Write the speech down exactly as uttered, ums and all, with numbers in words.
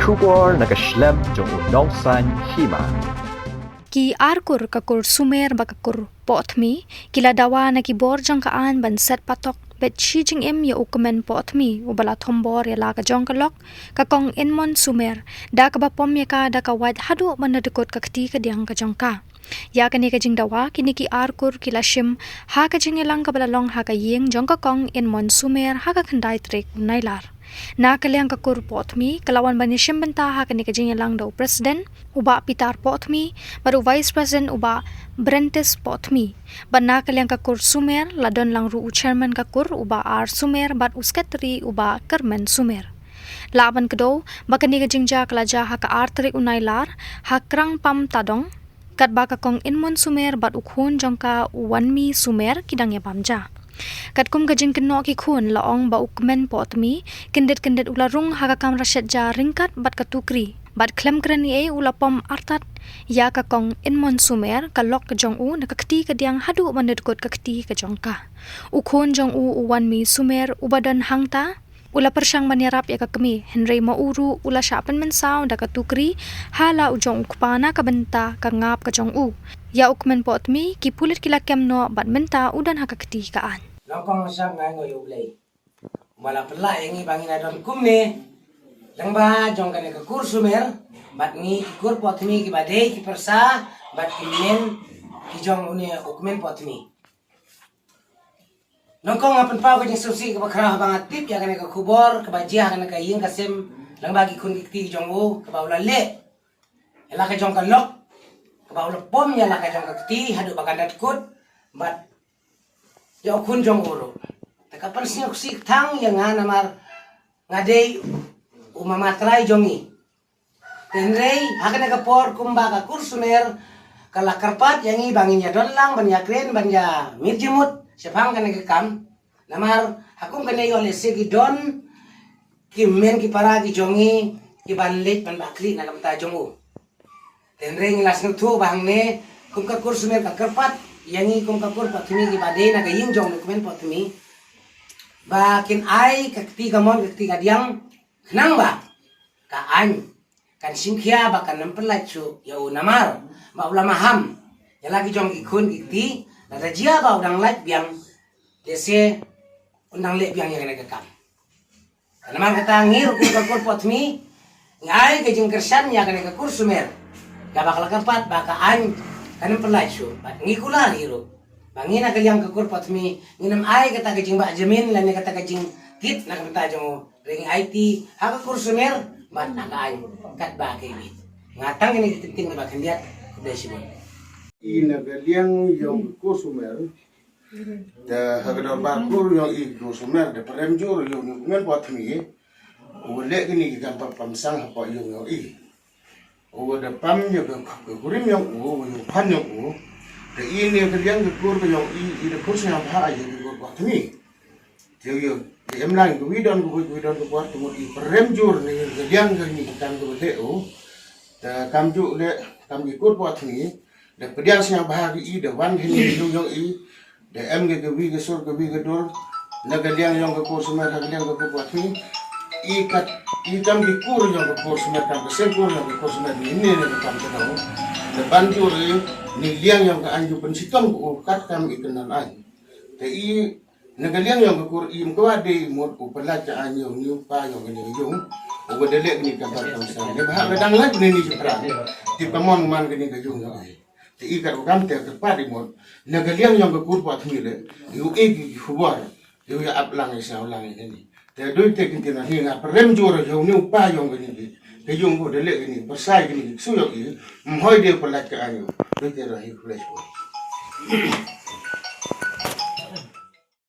Khubor na ka shlem jong u Nongsaiñ Hima. Ki ar kur, ka kur Sumer bad ka kur Pohthmi, ki la dawa na ki bor jong ka aiñ ban set patok bad shi jingim ïa u kmen Pohthmi uba la thombor ïa la ka jong ka lok, ka kong Inmon Sumer, da kaba pom ïa ka da ka wait haduh ban da dkut ka kti kadiang ka jong ka. Ïa kane ka jingdawa kine ki ar kur ki la shim ha ka jingïalang kaba la long ha ka ïing jong ka kong Inmon Sumer ha ka khyndai tarik u Nailar. Na ka liang ka kur Pohthmi, ka la wan ban ïashim bynta ha kane ka jingïalang da u president u Bah Peter Pohthmi bad u vice president u Bah Brentis Pohthmi. Bad na ka liang ka kur Sumer, la don lang ruh u chairman ka kur u Bah R Sumer bad u secretary u Bah Kermen Sumer. Lah ban kdew ba kane ka jingjia ka la jia ha ka ar tarik u Nailar ha Krang Pam Tadong, katba ka kong Inmon Sumer bad u khun jong ka u Wanmi Sumer ki dang ïa bam ja. Katkum ka jingkynnoh ki khun, la ong ba u kmen Pohthmi kyndit kyndit u la rung ha ka kamra shet ja ryngkat bad ka tukri, bad khlem kren ei ei u la pom artat ïa ka kong Inmon Sumer, ka lok ka jong u, na ka kti kadiang haduh ban da dkut ka kti ka jong ka. U khun jong u, u Wanmi Sumer, uba don hangta, u la pyrshang ban ïarap ïa ka kmie, hynrei ma u ruh u la shah pynmynsaw da ka tukri ha la u jong u kpa na ka bynta ka ngap ka jong u. Ïa u kmen Pohthmi ki pulit ki la kem noh bad mynta u don ha ka kti ka aiñ. Long kong shap ngai ngo ïa U Blei, ma la pynlah ïa ngi ba ngin ïa don kumne lyngba jong kane ka kur Sumer, bad ngi ki kur Pohthmi kiba dei ki pyrsa bad ki kmen ki jong une u kmen Pohthmi. Nyngkong nga pynpaw ka jingsngewsih kaba khraw haba nga tip ïa kane ka khubor kaba jia ha kane ka ïing ka sem lyngba ki khun ki kti jong u, kaba u la leh ïa la ka jong ka lok, kaba u la pom ïa la ka jong ka kti haduh ba kan da dkut, bad ïa u khun jong u ruh. Te ka pynsngewsih tang ïa nga namar nga dei u mama trai jong ngi. Hynrei ha kane ka por kumba ka kur Sumer ka la kyrpad ïa ngi ba ngin ïa don lang ban ïa kren ban ïa mih jingmut shaphang kane ka kam. Namar ha kum kane ïoh lehse ki don ki men ki para ki jong ngi ki ban leit ban bakri na ka bynta jong u. Hynrei ngi la sngewthuh ba hangne kum ka kur Sumer ka kyrpad ïa ngi kum ka kur Pohthmi kiba dei na ka ïing jong u kmen Pohthmi ba kin ai ka kti kamon ka kti kadiang khnang ba ka aiñ kan shim khia ba kan ym pynlait shuh ïa u namar ba u la maham ïa la ki jong ki khun ki kti, lada jia ba u dang lait biang, lehse un dang leh biang ïa kane ka kam. Namar kata ngi ruh kum ka kur Pohthmi ngi ai ka jingkyrshan ïa kane ka kur Sumer kaba ka la kyrpad ba ka aiñ kan ym pynlait shuh, bad ngi kular hi ruh ba ngi na ka liang ka kur Pohthmi ngin ym ai kata ka jingbah jamin lane kata ka jingkit na ka bynta jong u. Hynrei ngi aiti ha ka kur Sumer bad ha ka aiñ katba ka ibit. Nga tang kine ki ktien kiba khyndiat. Khublei shibun. I na ka liang jong ka kur Sumer, te ha ka dorbar kur jong i kur Sumer, te pyrem jur jong u kmen Pohthmi uba leh kine ki kam pap pam sang hapoh jong i. Uba da pam ïa ka, ka kurim jong u, uba ïa u phan jong u. Te i ne ka liang ka kur ka jong i, i da khun sngewbha ïa ka kur Pohthmi. Te ïa, ïa em lang ka wi don ka wi, ka wi don ka por, te mut i pyrem jur ne ka liang ka ni ka kam ka ba leh u. Te kam ju leh, kam ki kur Pohthmi. Da pdiang sngewbha ki i, da wan hi ni jong jong i. Da em ka, ka wi ka sur, ka wi ka dur. Na ka liang jong ka kur Sumer, ka liang ka kur Pohthmi. I kat, i kam ki kur jong ka kur Sumer, kam ka seng kur jong ka kur Sumer, ni, ni, ni, kam ka dong. Da ban jur i, ni liang jong ka aiñ ju pynshitom ka u, kat kam i kyndan aiñ. Te i, na ka liang jong ka kur i, ym kwah dei mut u pynlait ka aiñ jong ni u pa jong ka ni jong. U ba da leh ni ka bar kam sa. Ni ba ha ka dang lait ni ni jipra. Ti pa mon man ka ni ka jong jong ai. Te i kat u kam te ka pa di mut. Na ka liang jong ka kur Pohthmi le. Ïa u e ki khubor. Ïa u ïa ap lang ïa sngewlang ïa ni. Te doi te kin kin hi nga pyrem jur ïa u ni u pa jong ka ni. Ka jong ko da leh ka ni. Pyrsa ïa ka ni. Su jong i. Ym hoi de pynlait ka aiñ. Doi te da hi khublei shibun.